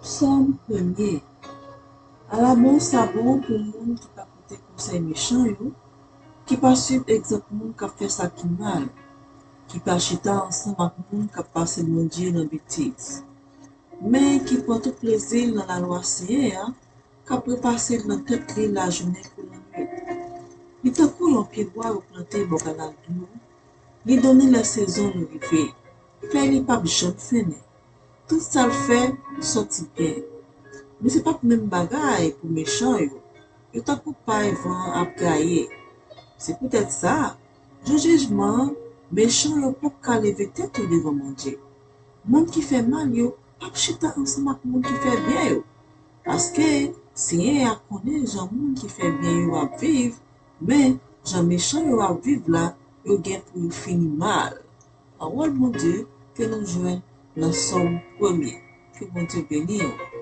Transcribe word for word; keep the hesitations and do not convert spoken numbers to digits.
Sòm premye. Ala bon sa bon pou moun ki pa koute konsèy mechan yo, ki pa suiv egzanp moun k ap fè sa ki mal, ki pa chita ansanm ak moun k ap pase Bondye nan betiz, men ki pran tout plezi l nan lalwa Senyè a, k ap repase l nan tèt li lajounen kou lannwit. Li tankou yon pyebwa yo plante bò kanal dlo, li donnen lè sezon yo rive, fèy li p ap janm fennen. Tout sa l fè sòti byen. Men se p ap menm bagay pou mechan yo. Yo tankou pay van an ap gaye. Se poutèt sa, jou jijman an, mechan yo poko ka leve tèt yo devan Bondye. Moun ki fè mal yo p ap chita ansanm ak moun ki fè byen yo. Paske Senyè a konnen jan moun ki fè byen yo ap viv, men jan mechan yo ap viv la, yo gen pou yo fini mal. Pawòl Bondye ke nou jwenn nan Sòm premye. Ke Bondye beni w.